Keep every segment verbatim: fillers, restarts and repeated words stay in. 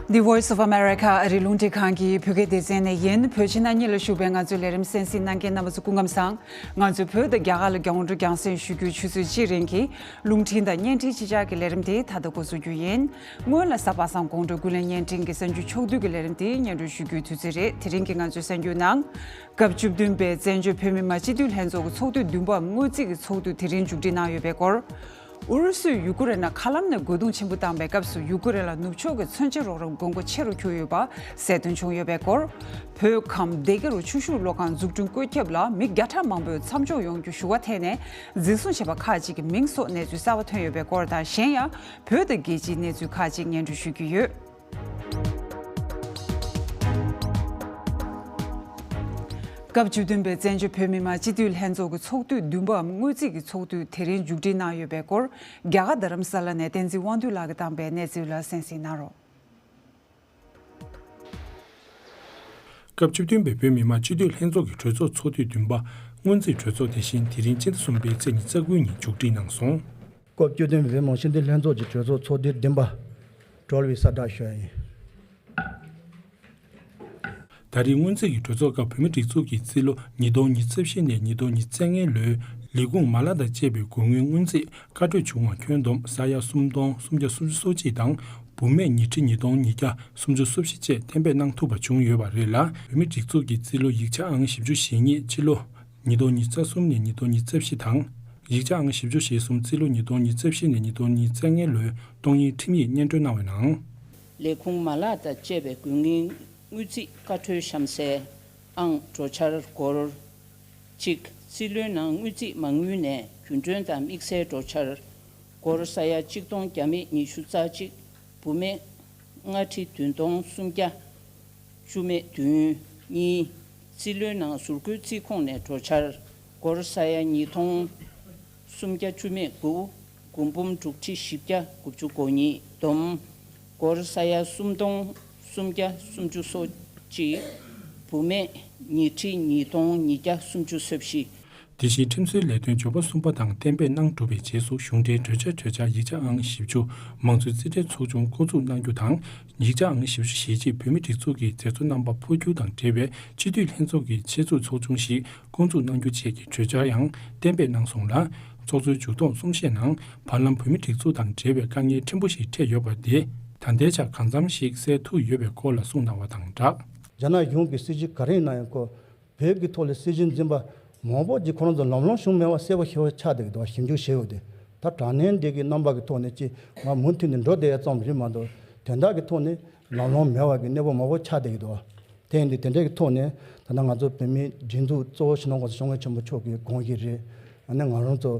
The Voice of America ཨ་རིའི་རླུང་འཕྲིན་ཁང་གི་བོད་སྐད་སྡེ་ཚན་ནས་ཡིན། བོད་ཕྱི་ནང་གཉིས་ལ་བཞུགས་པའི་ང་ཚོའི་ལས་རིམ་གསན་གཟིགས་གནང་མཁན་རྣམ་པ་ཚོ་སྐུ་ཁམས་བཟང་། ང་ཚོས་བོད་དང་རྒྱ་གར་ལ་རྒྱང་སྒྲོག་རྒྱང་སྲིང་ཞུ་རྒྱུའི་ཆུ་ཚོད་གཅིག་རིང་གི་རླུང་འཕྲིན་དང་བརྙན་འཕྲིན་གཅིག་ཆར་གྱི་ལས་རིམ་དེ་ད་ལྟ་འགོ་འཛུགས་རྒྱུ་ཡིན། སྔོན་ལ་གཟའ་པ་སངས་དགོང་དྲོའི་ཀུན་གླེང་བརྙན་འཕྲིན་གྱི་གསར་འགྱུར་ཕྱོགས་བསྡུས་ཀྱི་ལས་རིམ་དེ་སྙན་སྒྲོན་ཞུ་རྒྱུའི་དུས་ཚོད་རེད། དེ་རིང་གི་ང་ཚོའི་གསར་འགྱུར་ནང་། སྐབས་བཅུ་བདུན་པའི་བཙན་བྱོལ་བོད་མི་མང་སྤྱི་འཐུས་ལྷན་ཚོགས་ཀྱི་ཚོགས་དུས་བདུན་པའམ་སྔོན་རྩིས་ཀྱི་ཚོགས་དུས་དེ་རིང་མཇུག་སྒྲིལ་གནང་ཡོད་པའི་སྐོར། ཨུ་རུ་སུས་ཡུ་ཀེ་རེན་ལ་མཁའ་ལམ་ནས་རྒོལ་རྡུང་ཆེན་པོ་བཏང་པའི་སྐབས་སུ་ཡུ་ཀེ་རེན་ལ་ནུབ་ཕྱོགས་ཀྱི་མཚོན་ཆ་རོགས་རམ་དགོས་མཁོ་ཆེ་རུ་གྱུར་ཡོད་པ་གསལ་སྟོན་བྱུང་ཡོད་པའི་སྐོར། བོད་ཁམས་སྡེ་དགེ་རུ་ཆུ་ཤུགས་གློག་ཁང་འཛུགས་སྐྲུན་བཀོད་ཁྱབ་ལ་མི་བརྒྱ་ཕྲག་མང་པོས་མཚམས་འཇོག་ཡོང་རྒྱུ་ཞུ་བ་ཐད་ནས་འཛིན་བཟུང་བྱས་པ་ཁག་ཅིག་གི་མིང་སོགས་གནས་ཚུལ་གསར་པ་ཐོན་ཡོད་པའི་སྐོར་དང་། གཞན་ཡང་བོད་དང་རྒྱལ་སྤྱིའི་གནས་ཚུལ་ཁག་ཅིག་སྙན་སྒྲོན་ཞུ་རྒྱུ་ཡོད། སྐབས་བཅུ་བདུན་པའི་བཙན་བྱོལ་བོད་མི་མང་སྤྱི་འཐུས་ལྷན་ཚོགས་ཀྱི་ཚོགས་དུས་བདུན་པའམ་སྔོན་རྩིས་ཀྱི་ཚོགས་དུས་དེ་རིང་མཇུག་སྒྲིལ་གནང་ཡོད་པའི་སྐོར། རྒྱ་གར་རྡ་རམ་ས་ལ་ནས་བསྟན་འཛིན་དབང་འདུས་ལགས་ཀྱིས་བཏང་པའི་གནས་ཚུལ་ལ་གསན་གཟིགས་གནང་རོགས། སྐབས་བཅུ་བདུན་པའི་བོད་མི་མང་སྤྱི་འཐུས་ལྷན་ཚོགས་ཀྱི་གྲོས་ཚོགས་ཚོགས་དུས་བདུན་པ། སྔོན་རྩིས་གྲོས་ཚོགས་དེ་བཞིན་དེ་རིང་སྤྱི་ཟླ་གསུམ་པའི་ཚེས་ཉི་ཤུ་རྩ་དགུ་ཉིན་མཇུག་སྒྲིལ་གནང་སོང་། སྐབས་བཅུ་བདུན་པའི་བོད་མི་མང་སྤྱི་འཐུས་ལྷན་ཚོགས་ཀྱི་གྲོས་ཚོགས་ཚོགས་དུས་བདུན་པ། གྲོལ་བའི་གསལ་བསྒྲགས་ཞུ་ཡ་ཡིན། ད་རེས་སྔོན་རྩིས་ཀྱི་གྲོས་ཚོགས་སྐབས་བོད་མིའི་སྒྲིག་འཛུགས་ཀྱི་རྩིས་ལོ་ཉིས་སྟོང་ཉི་ཤུ་རྩ་བཞི་ནས་ཉིས་སྟོང་ཉི་ཤུ་རྩ་ལྔའི་ལོའི་ལས་ཁུངས་མ་ལག་དང་བཅས་པའི་དགོས་དངུལ་སྔོན་རྩིས་བཀའ་འཁྲོལ་བྱུང་བ་ཁྱོན་བསྡོམས་ས་ཡ་སུམ་སྟོང་སུམ་བརྒྱ་སུམ་ཅུ་སོ་གཅིག་དང་། བུད་མེད་ཉིས་ཁྲི་ཉིས་སྟོང་ཉིས་བརྒྱ་སུམ་ཅུ་སོ་བཞི་བཅས་གཏན་འབེབས་གནང་ཐུབ་པ་བྱུང་ཡོད་པ་རེད་ལ། བོད་མིའི་སྒྲིག་འཛུགས་ཀྱི་རྩིས་ལོ་ཡིག་ཆ་ཨང་བཞི་བཅུ་ཞེ་གཉིས་སྤྱི་ལོ་ཉིས་སྟོང་ཉི་ཤུ་རྩ་གསུམ་ནས་ཉིས་སྟོང་ཉི་ཤུ་རྩ་བཞི་དང་། ཡིག་ཆ་ཨང་བཞི་བཅུ་ཞེ་གསུམ་སྤྱི་ལོ་ཉིས་སྟོང་ཉི་ཤུ་རྩ་བཞི་ནས་ཉིས་སྟོང་ཉི་ཤུ་རྩ་ལྔའི་ལོའི་གཏོང་ཡིག་ཁྲིམས་ཡིག་སྙན་སྒྲོན་གནང་བའི་ནང་། ལས་ཁུངས་མ་ལག་དང་བཅས་པའི་དགོས་ངེས་དངུལ་རྩིས་བཀའ་འཁྲོལ་གཤམ་གསལ། ཨང་། འགྲོ་འཆར་སྒོར་གཅིག་རྩིས་ལོའི་ནང་དངུལ་རྩིས་མ་དངུལ་ནས་རྒྱུན་གྲོན་དང་དམིགས་བསལ་འགྲོ་འཆར་སྒོར་ས་ཡ་གཅིག་སྟོང་བརྒྱ་མེད་ཉི་ཤུ་རྩ་གཅིག་བུད་མེད་ལྔ་ཁྲི་བདུན་སྟོང་སུམ་བརྒྱ་བཅུ་མེད་བདུན། གཉིས། རྩིས་ལོའི་ནང་ཟུར་བཀོལ་རྩིས་ཁོངས་ནས་འགྲོ་འཆར་སྒོར་ས་ཡ་ཉིས་སྟོང་སུམ་བརྒྱ་བཅུ་མེད་དགུ། དགུ་འབུམ་དྲུག་ཁྲི་བཞི་བརྒྱ་དགུ་བཅུ་གོ་གཉིས་བསྡོམས། སྒོར་ས་ཡ་སུམ་སྟོང་སུམ་བརྒྱ་སུམ་ཅུ་སོ་གཅིག་བུད་མེད་ཉིས་ཁྲི་ཉིས་སྟོང་ཉིས་བརྒྱ་སུམ་ཅུ་སོ་བཞི། དེ་བཞིན་ཁྲིམས་སྲོལ་ལས་དོན་འབྱོར་པ་གསུམ་པ་དང་གཏན་འབེབས་གནང་གྲུབ་པའི་རྗེས་སུ་གཞུང་འབྲེལ་གྲོས་འཆར་གྲོས་འཆར་ཡིག་ཆ་ཨང་བཞི་བཅུ་མང་གཙོའི་རྩིས་ཁྲའི་ཚོགས་ཆུང་བསྐོ་འཛུགས་གནང་རྒྱུ་དང་། ཡིག་ཆ་ཨང་བཞི་བཅུ་ཞེ་གཅིག་བོད་མིའི་སྒྲིག་འཛུགས་ཀྱི་མཛད་གཙོ་རྣམ་པ་འཕོ་འགྱུར་དང་འབྲེལ་བའི་སྤྱི་འཐུས་ལྷན་ཚོགས་ཀྱི་ཆེད་འཛུགས་ཚོགས་ཆུང་ཞིག་བསྐོ་འཛུགས་གནང་རྒྱུ་བཅས་ཀྱི་གྲོས་འཆར་ཡང་གཏན་འབེབས་གནང་སོང་ལ། ཚོགས་གཙོའི་མཇུག་བསྡོམས་གསུང་བཤད་ནང་། བར་ལམ་བོད་མིའི་སྒྲིག་འཛུགས་དང་འབྲེལ་བའི་དཀའ་ངལ་ཕྲན་བུ་ཞིག་འཕྲད་ཡོད་པ་དེ་ད་ལྟའི་ཆར་གང་འཚམ་ཞིག་སེལ་ཐུབ་ཡོད་པའི་སྐོར་ལ་གསུངས་གནང་བ་དང་སྦྲགས། རྒྱ་ནག་གཞུང་གི་སྲིད་ཇུས་ག་རེ་ཡིན་ན་ཡང་ཁོ། བོད་ཀྱི་ཐོག་ལ་སྲིད་ཇུས་འཛིན་པ་མང་པོ་ཅིག་ཁོ་རང་ཚོ་ལམ་ལྷོང་བྱུང་མེད་པ་གསལ་པོ་ཞེ་པོ་ཆགས་བསྡད་ཀྱི་འདུག་བ། ཞིབ་འཇུག་བྱས་ཡོད་དེ། ད་དྲ་བརྙན་འདི་གི་རྣམ་པ་གི་ཐོག་ནས་ཅིག་ང་མུ་མཐུད་ནས་འགྲོ་བསྡད་ཡ་ཙམ་རེད་མ་གཏོགས། དོན་དག་གི་ཐོག་ནས་ལམ་ལྷོང་མེད་པ་གི་གནས་བབ་མང་པོ་ཆགས་བསྡད་ཀྱི་འདུག་བ། དེ་ཡིན་དུས་དེ་འདྲའི་གི་ཐོག་ནས་ད་ལྟ་ང་ཚོ་བོད་མིའི་སྒྲིག་འཛུགས་གཙོ་བོ་སྤྱི་ནོར་༸གོང་ས་༸སྐྱབས་མགོན་ཆེན་པོ་མཆོག་གི་དགོངས་གཞི་རེད། ཨ་ནི་ང་རང་ཚོ་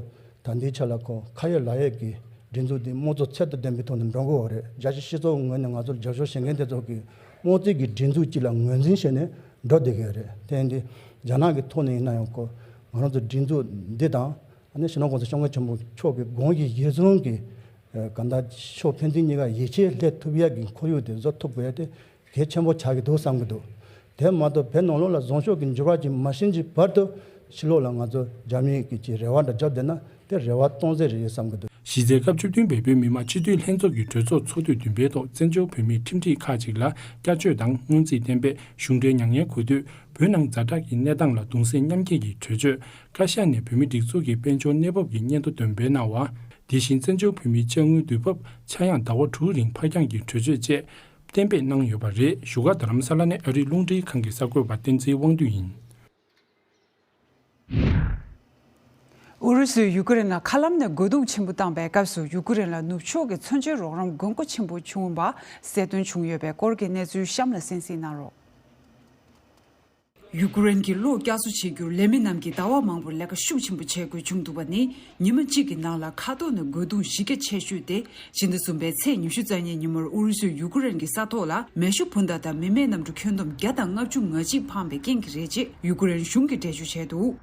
ད་ལྟའི་ཆ་ལ་ཁོ་ཁ་ཡོད་ལག་ཡོད་ཀྱི་སྒྲིག་འཛུགས་འདི་དམངས་གཙོ་ཚད་དང་ལྡན་པའི་ཐོག་ནས་འགྲོ་དགོས་པ་རེད། རྒྱལ་སྤྱིའི་སྤྱི་ཚོགས་ངོས་ནས་ང་ཚོར་རྒྱབ་སྐྱོར་བྱེད་མཁན་དེ་ཚོ་གི་དམངས་གཙོའི་གི་སྒྲིག་འཛུགས་གཅིག་ལ་ངོས་འཛིན་བྱས་ནས་འགྲོ་བསྡད་ཀྱི་ཡོད་རེད། དེ་ཡིན་དུས་རྒྱ་ནག་གི་ཐོག་ནས་ཡིན་ན་ཡང་ཁོ་ང་རང་ཚོ་སྒྲིག་འཛུགས་འདི་དང་། ཨ་ནི་སྤྱི་ནོར་༸གོང་ས་༸སྐྱབས་མགོན་ཆེན་པོ་མཆོག་གི་དགོངས་གཞི་གཞིར་བཟུང་གི་གང་ལྟར་ཕྱོགས་ཕན་ཚུན་གཉིས་ཀ་ཡིད་ཆེས་སླེབས་ཐུབ་ཡག་གི་ཁོར་ཡུག་དེ་བཟོ་ཐུབ་དགོས་ཡ་དེ་གལ་ཆེན་པོ་ཆགས་ཀྱི་འདུག་བསམ་གྱི་འདུག་དེ་མ་གཏོགས་བོད་ནང་ལོགས་ལ་བཟང་ཕྱོགས་ཀྱི་འགྱུར་བ་ཅིག་མ་ཕྱིན་གྱི་བར་དུ་ཕྱི་ལོགས་ལ་ང་ཚོ་རྒྱ་མིའི་གི་ཅིག་རེ་བ་འདྲ་བརྒྱབ་བསྡད་ན་དེ་རེ་བ་སྟོང་ཟད་རེད་བསམ་གྱི་འདུག་གཞི་རྩའི་སྐབས་བཅུ་བདུན་པའི་བོད་མི་མང་སྤྱི་འཐུས་ལྷན་ཚོགས་ཀྱི་གྲོས་ཚོགས་ཚོགས་དུས་བདུན་པའི་ཐོག་བཙན་བྱོལ་བོད་མིའི་ཁྲིམས་སྒྲིག་ཁག་ཅིག་ལ་བསྐྱར་བཅོས་དང་སྔོན་རྩིས་གཏན་འབེབས། གཞུང་འབྲེལ་མྱ་ངན་གུས་འདུད། བོད་ནང་ཛ་དྲག་གི་གནས་སྟངས་ལ་གདུང་སེམས་མཉམ་སྐྱེད་ཀྱི་གྲོས་ཆོད། བཀའ་ཤག་ནས་བོད་མིའི་སྒྲིག་འཛུགས་ཀྱི་དཔལ་འབྱོར་གནས་བབ་ཀྱི་སྙན་ཐོ་འདོན་སྤེལ་གནང་བ། དེ་བཞིན་བཙན་བྱོལ་བོད་མིའི་དཔྱ་དངུལ་བསྡུ་འབབ་ཆག་ཡང་ཟླ་བ་དྲུག་རིང་ཕར་འགྱངས་ཀྱི་གྲོས་ཆོད་བཅས་གཏན་འབེབས་གནང་ཡོད་པ་རེད། བཞུགས་སྒར་རྡ་རམ་ས་ལ་ནས་ཨ་རིའི་རླུང་འཕྲིན་ཁང་གི་གསར་འགོད་པ་བསྟན་འཛིན་དབང་འདུས་ཡིན། ཨུ་རུ་སུས་ཡུ་ཀེ་རེན་ལ་མཁའ་ལམ་ནས་རྒོལ་རྡུང་ཆེན་པོ་བཏང་པའི་སྐབས་སུ་ཡུ་ཀེ་རེན་ལ་ནུབ་ཕྱོགས་ཀྱི་མཚོན་ཆའི་རོགས་རམ་དགོས་མཁོ་ཆེན་པོ་བྱུང་བ་གསལ་སྟོན་བྱུང་ཡོད་པའི་སྐོར་གྱི་གནས་ཚུལ་གཤམ་ལ་གསན་གཟིགས་གནང་རོགས། ཡུ་ཀེ་རེན་གྱིས་གློག་བསྐྱར་གསོ་བྱེད་རྒྱུར་ལས་མི་རྣམས་ཀྱིས་ཟླ་བ་མང་པོར་ལས་ཀ་ཤུགས་ཆེན་པོ་བྱེད་དགོས་བྱུང་འདུག་པ་ནི། ཉི་མ་གཅིག་གི་ནང་ལ་མཁའ་ཐོག་ནས་རྒོལ་རྡུང་གཞི་རྒྱ་ཆེ་ཤོས་དེ། ཕྱི་ཟླ་གསུམ་པའི་ཚེས་ཉི་ཤུ་རྩ་གཉིས་ཉིན་མོར་ཨུ་རུ་སུས་ཡུ་ཀེ་རེན་གྱི་ས་ཐོག་ལ་མེ་ཤུགས་འཕུར་མདའ་དང་མི་མེད་གནམ་གྲུ་ཁྱོན་བསྡོམས་བརྒྱ་དང་ལྔ་བཅུ་ང་གཅིག་འཕངས་པའི་རྐྱེན་གྱིས་རེད་ཅེས་ཡུ་ཀེ་རེན་གཞུང་གིས་འགྲེལ་བརྗོད་བྱས་འདུག་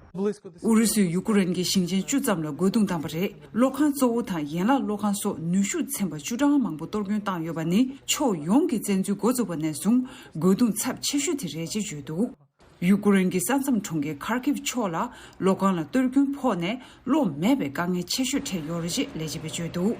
ཨུ་རུ་སུས་ཡུ་ཀེ་རེན་གྱི་ཞིང་ཆེན་བཅུ་ཙམ་ལ་རྒོལ་རྡུང་བཏང་པ་རེད། གློག་ཁང་གཙོ་བོ་དང་ཡན་ལག་གློག་ཁང་སོགས་ནུས་ཤུགས་ཚན་པ་བཅུ་གྲངས་མང་པོ་གཏོར་སྐྱོན་བཏང་ཡོད་པ་ནི་ཕྱོགས་ཡོངས་ཀྱི་བཙན་འཛུལ་འགོ་བཙུགས་པ་ནས་བཟུང་རྒོལ་རྡུང་ཚབས་ཆེ་ཤོས་དེ་རེད་ཅེས་བརྗོད་འདུག་ཡུ་ཀེ་རེན་གྱི་ས་མཚམས་གྲོང་ཁྱེར་ཁར་ཀིབ་ཕྱོགས་ལ་གློག་ཁང་ལ་གཏོར་སྐྱོན་ཕོག་ནས་གློག་མེད་པའི་དཀའ་ངལ་ཆེ་ཤོས་འཕྲད་ཡོད་རེད་ཅེས་ལས་བྱེད་པས་བརྗོད་འདུག་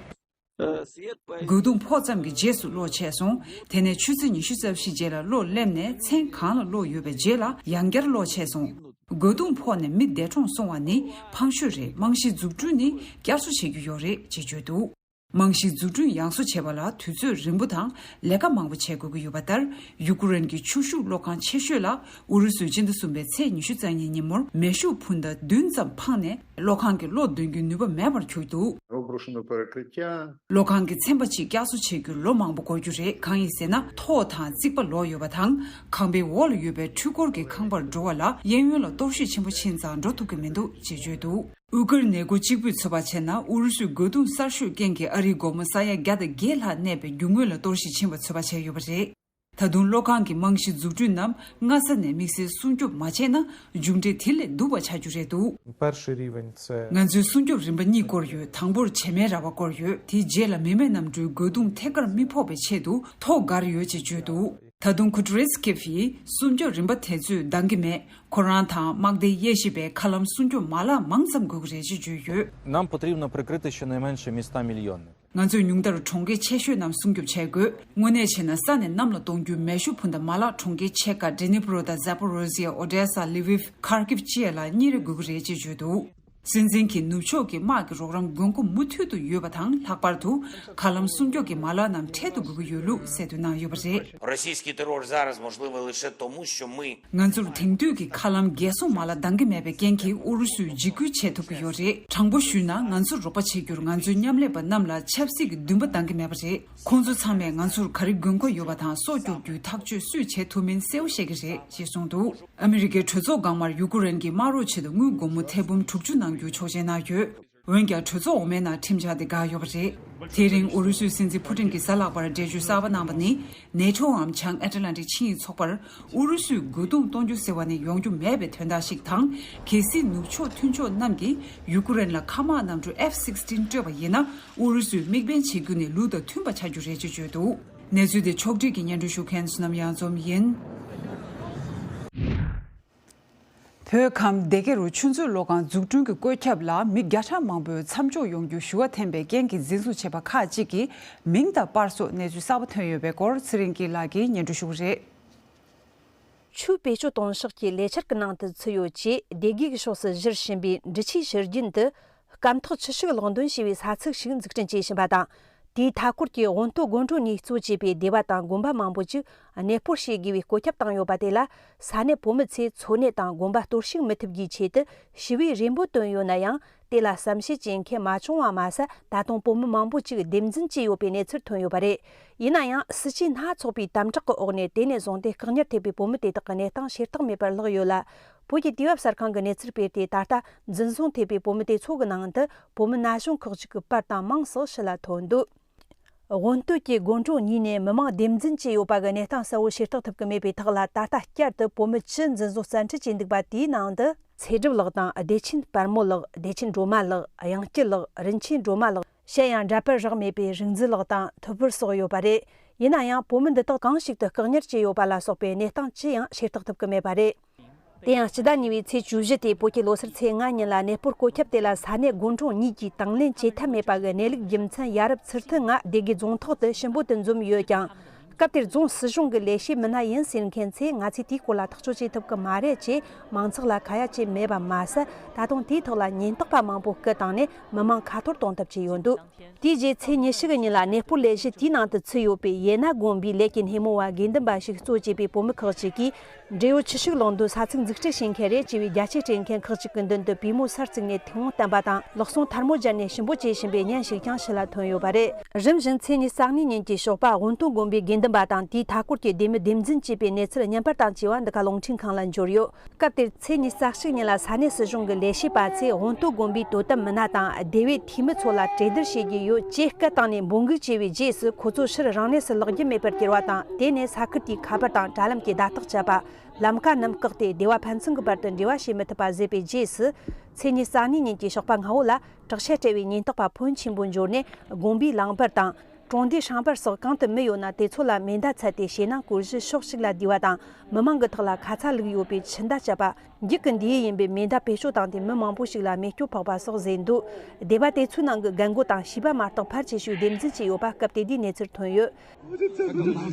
རྒོལ་རྡུང་ཕོག་ཙམ་གྱི་རྗེས་སུ་གློག་ཆད་སོང་། དེ་ནས་ཆུ་ཚོད་ཉི་ཤུ་རྩ་བཞི་རྗེས་ལ་གློག་སླེབས་ནས་མཚན་གང་ལ་གློག་ཡོད་པའི་རྗེས་ལ་ཡང་བསྐྱར་གློག་ཆད་སོང་། རྒོལ་རྡུང་ཕོག་ནས་མི་འདས་གྲོངས་སོང་བ་ནི་ཕངས་ཤོས་རེད། རྨང་གཞིའི་འཛུགས་སྐྲུན་ནི་བསྐྱར་གསོ་བྱེད་རྒྱུ་ཡོད་རེད་ཅེས་བརྗོད་འདུག། རྨང་གཞིའི་འཛུགས་སྐྲུན་ཡང་གསོ་བྱེད་པ་ལ་དུས་ཚོད་རིང་པོ་དང་ལས་ཀ་མང་པོ་བྱེད་དགོས་ཀྱི་ཡོད་པ་ལྟར། ཡུ་ཀུ་རེན་གྱི་ཆུ་ཤུགས་གློག་ཁང་ཆེ་ཤོས་ལ་ཨུ་རུ་སུས་སྤྱི་ཟླ་གསུམ་པའི་ཚེས་ཉི་ཤུ་རྩ་གཉིས་ཉིན་མོར་མེ་ཤུགས་འཕུར་མདའ་བདུན་ཙམ་འཕངས་ནས་གློག་ཁང་གི་གློག་འདོན་རྒྱུའི་ནུས་པ་མེད་པར་གྱུར་འདུག། Выброшено покрытие. གློག་ཁང་གི་ཚན་པ་གཅིག་བསྐྱར་གསོ་བྱེད་རྒྱུར་ལོ་མང་པོ་འགོར་རྒྱུ་རེད། གང་ཡིན་ཟེར་ན། ཐོག་དང་རྩིག་པ་ལོག་ཡོད་པ་དང་། ཁང་པའི་འོག་ལ་ཡོད་པའི་འཕྲུལ་འཁོར་གྱི་ཁང་པར་འགྲོ་བ་ལ་གཡས་གཡོན་ལ་གཏོར་བཤིག་ཆེན་པོ་ཕྱིན་ཙང་འགྲོ་ཐུབ་ཀྱི་མི་འདུག་ཅེས་བརྗོད་འདུག། ཨུ་ཀར་ནད་འགོ་གཅིག་པུས་ཚོད་དཔག་བྱས་ན། ཨུ་རུ་སུའི་རྒོལ་རྡུང་གསར་ཤོས་རྐྱེན་གྱིས་ཨ་རིའི་སྒོར་མོ་ས་ཡ་བརྒྱ་དང་བརྒྱད་ལྷག་གནས་པའི་རྒྱུ་དངོས་ལ་གཏོར་བཤིག་ཕྱིན་པ་ཚོད་དཔག་བྱས་ཡོད་པ་རེད། ད་དུང་གློག་ཁང་གི་རྨང་གཞི་འཛུགས་སྐྲུན་རྣམས་སྔ་ས་ནས་དམིགས་བསལ་སྲུང་སྐྱོབ་མ་བྱས་ན། མཇུག་འབྲས་དེ་ལས་སྡུག་པ་ཆགས་རྒྱུ་རེད་འདུག། Перший рівень це. ང་ཚོས་སྲུང་སྐྱོབ་རིམ་པ་གཉིས་བསྐོར་ཡོད། དང་པོར་བྱེ་མའི་ར་བ་བསྐོར་ཡོད། དེའི་རྗེས་ལ་མི་མེད་གནམ་གྲུའི་རྒོལ་རྡུང་ཐད་ཀར་མི་ཕོག་པའི་ཆེད་དུ་ཐོག་བསྒར་ཡོད་ཅེས་བརྗོད་འདུག། ད་དུང་ཁུ་ཏྲེ་སི་ཁེ་ཕིས་སྲུང་སྐྱོབ་རིམ་པ་དེ་ཚོས་འདང་གི་མེད། ཁོ་རང་དང་དམག་སྡེའི་དབྱེ་ཞིབ་པས་མཁའ་ལམ་སྲུང་སྐྱོབ་མ་ལག་མང་ཙམ་དགོས་ཀྱི་རེད་ཅེས་བརྗོད་ཡོད། Нам потрібно прикрити щонайменше міста мільйони. ང་ཚོས་ཉུང་མཐར་གྲོང་ཁྱེར་ཆེ་ཤོས་རྣམས་སྲུང་སྐྱོབ་བྱེད་དགོས། དངོས་གནས་བྱས་ན་ས་ནས་གནམ་ལ་གཏོང་རྒྱུའི་མེ་ཤུགས་འཕུར་མདའ་མ་ལག་གྲོང་ཁྱེར་ཆེ་ཁག་ཌི་ནི་པྲོ་དང་ཛ་པོ་རོ་ཟི་ཡ། ཨོ་ཌེ་ས། ལི་བིབ། ཁར་ཀིབ་བཅས་ལ་གཉིས་རེ་དགོས་ཀྱི་རེད་ཅེས་བརྗོད་འདུག། སྲིད་འཛིན་གྱིས་ནུབ་ཕྱོགས་ཀྱི་དམག་གི་རོགས་རམ་དགོས་མཁོ་མུ་མཐུད་དུ་ཡོད་པ་དང་། ལྷག་པར་དུ་མཁའ་ལམ་སྲུང་སྐྱོབ་ཀྱི་མ་ལག་རྣམས་འཕྲལ་དུ་དགོས་ཀྱི་ཡོད་ལུགས་གསལ་སྟོན་གནང་ཡོད་པ་རེད། Російський терор зараз можливий лише тому, що ми ང་ཚོར་དེང་དུས་ཀྱི་མཁའ་ལམ་རྒྱལ་སྲུང་མ་ལག་འདང་གི་མེད་པའི་རྐྱེན་གྱིས་ཨུ་རུ་སུས་འཇིགས་སྐུལ་བྱེད་ཐུབ་ཀྱི་ཡོད་རེད། དྲང་པོ་ཞུས་ན། ང་ཚོར་རོགས་པ་བྱེད་རྒྱུར་ང་ཚོའི་མཉམ་ལས་པ་རྣམས་ལ་ཆབ་སྲིད་ཀྱི་འདུན་པ་འདང་གི་མེད་པ་རེད། ཁོང་ཚོ་ཚང་མས་ང་ཚོར་ག་རེ་དགོས་མཁོ་ཡོད་པ་དང་སྲོག་སྐྱོབ་རྒྱུའི་ཐག་གཅོད་སུས་བྱེད་ཐུབ་མིན་གསལ་བོ་ཤེས་ཀྱི་རེད་ཅེས་གསུངས་འདུག། ཨ་མི་རི་ཀའི་གྲོས་ཚོགས་སྒང་མར་ཡུ་ཀུ་རེན་གྱི་དམག་རོགས་ཆེད་དུ་དངུལ་སྒོར་མོ་ཐེར་འབུམ་དྲུག་ཅུ་གནང་རྒྱུ་ཆོག་མཆན་གནང་ཡོད། འོན་ཀྱང་གྲོས་ཚོགས་འོག་མའི་ནང་ཁྲིམས་འཆར་དེ་འགག་ཡོད་པ་རེད། དེ་རིང་ཨུ་རུ་སུའི་སྲིད་འཛིན་ཕུ་ཀྲིན་གྱིས་གཟའ་ལྷག་པར་འགྲེལ་བརྗོད་གསར་པ་གནང་པ་ནི། ནེ་ཊོའམ་བྱང་ཨེཊ་ལན་ཊིག་ཆིངས་ཡིག་ཚོགས་པར་ཨུ་རུ་སུས་རྒོལ་རྡུང་གཏོང་རྒྱུ་ཟེར་བ་ནི་ཡོང་རྒྱུ་མེད་པའི་དོན་དག་ཞིག་དང་། གལ་སྲིད་ནུབ་ཕྱོགས་མཐུན་ཕྱོགས་རྣམས་ཀྱིས་ཡུ་ཀུ་རེན་ལ་མཁའ་དམག་གནམ་གྲུ་ཨེཕ་སིག་སི་ཊིན་སྤྲོད་པ་ཡིན་ན། ཨུ་རུ་སུས་དམིགས་འབེན་བྱེད་རྒྱུ་ནི་ལུགས་དང་མཐུན་པ་ཆགས་རྒྱུ་རེད་ཅེས་བརྗོད་འདུག། གནས་ཚུལ་དེ་ཕྱོགས་སྒྲིག་གིས་སྙན་སྒྲོན་ཞུ་མཁན་བསོད་ནམས་གཡང་འཛོམས་ཡིན། བོད་ཁམས་སྡེ་དགེ་རུ་ཆུ་མཛོད་གློག་ཁང་འཛུགས་སྐྲུན་གྱི་བཀོད་ཁྱབ་ལ་མི་བརྒྱ་ཕྲག་མང་པོས་མཚམས་འཇོག་ཡོང་རྒྱུ་ཞུ་བ་འཐེན་པའི་རྐྱེན་གྱིས་འཛིན་བཟུང་བྱས་པ་ཁག་ཅིག་གི་མིང་དང་པར་སོགས་གནས་ཚུལ་གསར་པ་ཐོན་ཡོད་པའི་སྐོར་ཚེ་རིང་སྐྱིད་ལགས་ཀྱིས་སྙན་སྒྲོན་ཞུ་གི་རེད། ཆུ་བེད་སྤྱོད་གཏོང་ཕྱོགས་ཀྱི་ལས་འཆར་གྱི་ནང་དུ་ཚུད་ཡོད་ཅེས་སྡེ་དགེ་གི་ཕྱོགས་སུ་བཞུར་བཞིན་པའི་འབྲི་ཆུའི་ཕྱི་རྒྱུན་དུ་སྐམ་ཐོག་ཆུ་ཤུགས་གློག་འདོན་བྱས་པའི་ས་ཚིགས་ཤིག་འཛུགས་སྐྲུན་བྱེད་བཞིན་པ་དང་། དེའི་མཐའ་འཁོར་གྱི་དབོན་སྟོད་སྒོ་འགྲམ་གཉིས་གཙོ་བྱས་པའི་སྡེ་བ་དང་དགོན་པ་མང་པོ་ཅིག་གནས་སྤོར་བྱེད་དགོས་པའི་བཀོད་ཁྱབ་བཏང་ཡོད་པ་དེ་ལ། ས་གནས་བོད་མི་ཚོས་འཚོ་གནས་དང་དགོན་པ་གཏོར་བཤིག་མི་ཐུབ་རྒྱུའི་ཆེད་དུ་ཞི་བའི་རེ་འབོད་བཏོན་ཡོད་ན་ཡང་། དེ་ལ་བསམ་ཤེས་བྱེད་མཁན་མ་བྱུང་བ་མ་ཟད། ད་དུང་བོད་མི་མང་པོ་ཅིག་སྡེབ་འཛིན་བྱས་ཡོད་པའི་གནས་ཚུལ་ཐོན་ཡོད་པ་རེད། ཡིན་ན་ཡང་། སྲིད་ཇུས་སྣ་ཚོགས་པའི་དམ་དྲག་གི་འོག་ནས། དེ་ནས་བཟུང་སྟེ་བཀག་ཉར་ཐེབས་པའི་བོད་མི་དེ་དག་གི་གནས་སྟངས་ཞེ་དྲག་མེད་པར་ལྷག་ཡོད་ལ། བོད་ཀྱི་དུས་བབ་གསར་ཁང་གི་གནས་ཚུལ་སྤེལ་ཏེ། ད་ལྟ་འཛིན་བཟུང་ཐེབས་པའི་བོད་མི་དེ་ཚོ་གི་ནང་དུ་བོད་མི་ན་གཞོན་ཁག་ཅིག་གི་པར་དང་མིང་སོགས་ཕྱི་ལ་ཐོན་འདུག། དབོན་སྟོད་ཀྱི་སྒོ་འགྲམ་གཉིས་ནས་མི་མང་སྡེབ་འཛིན་བྱས་ཡོད་པ་གི་གནས་སྟངས་གསལ་བོ་ཤེས་རྟོགས་ཐུབ་ཀྱི་མེད་པའི་ཐོག་ལ། ད་ལྟ་བསྐྱར་དུ་བོད་མི་བཅུ་འཛིན་བཟུང་བཙན་ཁྲིད་བྱས་འདུག་པ། དེའི་ནང་དུ་ཚེ་སྒྲུབ་ལགས་དང་། བདེ་ཆེན་དཔལ་མོ་ལགས། བདེ་ཆེན་སྒྲོལ་མ་ལགས། གཡང་སྐྱིད་ལགས། རིན་ཆེན་སྒྲོལ་མ་ལགས། བཤད་ཡང་འདྲ་པར་རག་མེད་པའི་རིག་འཛིན་ལགས་དང་ཐུབ་པར་སོགས་ཡོད་པ་རེད། ཡིན་ན་ཡང་། བོད་མི་འདི་དག་གང་ཞིག་ཏུ་བཀག་ཉར་བྱས་ཡོད་པ་ལ་སོགས་པའི་གནས་སྟངས་ཅི་ཡང་ཤེས་རྟོགས་ཐུབ་ཀྱི་མེད་པ་རེད། དེ་ཡང་། སྤྱི་ཟླ་གཉིས་པའི་ཚེས་བཅུ་བཞི་སྟེ། བོད་ཀྱི་ལོ་སར་ཚེས་ལྔ་ཉིན་ལ་གནས་སྤོར་བཀོད་ཁྱབ་དེ་ལ། ས་གནས་སྒོ་འགྲམ་གཉིས་ཀྱིས་དང་ལེན་བྱེད་ཐབས་མེད་པ་གི་གནས་ལུགས་རྒྱུ་མཚན། ཡ་རབས་ཚུལ་མཐུན་ལྔ་སྡེ་དགེ་རྫོང་ཐོག་ཏུ་ཞུ་འབོད་དུ་འཛོམས་ཡོད་ཀྱང་། སྐབས་དེར་རྫོང་སྲིད་གཞུང་གི་ལས་བྱེད་མི་སྣ་ཡིན་ཟེར་མཁན་ཚོས། ང་ཚོས་དེའི་སྐོར་ལ་ཐག་གཅོད་བྱེད་ཐུབ་ཀྱི་མ་རེད་ཅེས་མང་ཚོགས་ལ་ཁ་ཡ་བྱས་མེད་པ་མ་ཟད། ད་དུང་དེའི་ཐོག་ལ་ཉེན་རྟོག་པ་མང་པོ་སྐུལ་བཏང་ནས་མི་མང་ཁ་འཐོར་གཏོང་ཐབས་བྱས་ཡོད་འདུག། དེའི་རྗེས་ཚེས་ཉི་ཤུ་གི་ཉིན་ལ། གནས་སྤོར་ལས་གཞི་དེའི་ནང་དུ་ཚུད་ཡོད་པའི་ཡེ་ན་དགོན་པའི་ལས་ཀྱི་སྣེ་མོ་བ་དགེ་འདུན་པ་ཞིག་གཙོ་བྱས་པའི་བོད་མི་ཁག་ཅིག་གིས། འབྲེལ་ཡོད་ཆུ་ཤུགས་གློག་འདོན་ས་ཚིགས་འཛུགས་སྐྲུན་བྱེད་མཁན་རེད་ཅེས་པའི་རྒྱ་ཆེ་སྤྲད་མཁན་ཁག་ཅིག་གི་མདུན་དུ་པུས་མོ་སར་བཙུགས་ནས་མཐེ་བོང་བསྟན་པ་དང་། ལག་ཟུང་ཐལ་མོ་སྦྱར་ནས་ཞུ་འབོད་བྱེད་བཞིན་པའི་བརྙན་ཞིག་ཀྱང་ཕྱི་ལ་ཐོན་ཡོད་པ་རེད། རིམ་བཞིན་ཚེས་ཉི་ཤུ་རྩ་གཉིས་ཉིན་གྱི་ཞོགས་པ། དབོན་སྟོད་དགོན་པའི་དགེ་འདུན་པ་དང་། དེའི་མཐའ་འཁོར་གྱི་སྡེ་མི་སྡེབ་འཛིན་བྱས་པའི་གནས་ཚུལ་བརྙན་པར་དང་བཅས་པ་འདི་ག་རླུང་འཕྲིན་ཁང་ལ་འབྱོར་ཡོད། སྐབས་དེར་ཚེས་ཉི་ཤུ་རྩ་གཅིག་ཉིན་ལ་ས་གནས་སྲིད་གཞུང་གི་ལས་བྱེད་པ་ཚོས་དབོན་སྟོད་དགོན་པའི་དོ་དམ་མི་སྣ་དང་སྡེ་བའི་འཐུས་མི་ཚོ་ལ་གྲོས་བསྡུར་བྱེད་རྒྱུ་ཡོད་ཅེས་སྐད་བཏང་ནས་འབོད་འགུག་བྱས་པའི་རྗེས་སུ། ཁོ་ཚོ་ཕྱིར་རང་གནས་སུ་ལོག་རྒྱུ་མེད་པར་གྱུར་བ་དང་། དེ་ནས་ས་ཁུལ་དེའི་ཁ་པར་དང་དྲ་ལམ་གྱི་བརྡ་རྟགས་བཅད་པ། ལམ་ཀ་རྣམས་བཀག་སྟེ་སྡེ་བ་ཕན་ཚུན་གྱི་བར་དུ་འབྲེལ་བ་བྱེད་མི་ཐུབ་པ་བཟོས་པའི་རྗེས་སུ། ཚེས་ཉི་ཤུ་རྩ་གཉིས་ཉིན་གྱི་ཞོགས་པ་སྔ་བོ་ལ། དྲག་ཆས་སྤྲས་པའི་ཉེན་རྟོག་པ་ཕོན་ཆེན་པོ་འབྱོར་ནས། དགོན་པའི་གླང་པར་དང་། གྲོང་སྡེ་ཧྲང་པར་སོགས་གང་དུ་མི་ཡོད་ན་དེ་ཚོ་ལ་མེ་མདའ་ཚད་དེ་ཞེད་སྣང་སྐོར་གཞི་ཕྱོགས་གཅིག་ལ་བསྡུས་པ་དང་། མི་མང་གི་ཐོག་ལ་ཁ་ཚ་ལུག་ཡོད་པའི་འཆི་མདའ་བཅད་པ། འགྱིག་གི་འདི་ཡི་ཡིན་པའི་མེ་མདའ་བེད་སྤྱོད་བཏང་སྟེ་མི་མང་པོ་ཞིག་ལ་རྨས་སྐྱོན་ཕོག་པ་སོགས་བཟོས་འདུག་སྡེ་བ་དེ་ཚོའི་ནང་གི་རྒན་རྒོན་དང་བྱིས་པ་མ་གཏོགས་ཕལ་ཆེ་ཤོས་སྡེབ་འཛིན་བྱས་ཡོད་པ་སྐབས་དེ་དུས་གནས་ཚུལ་ཐོན་ཡོད།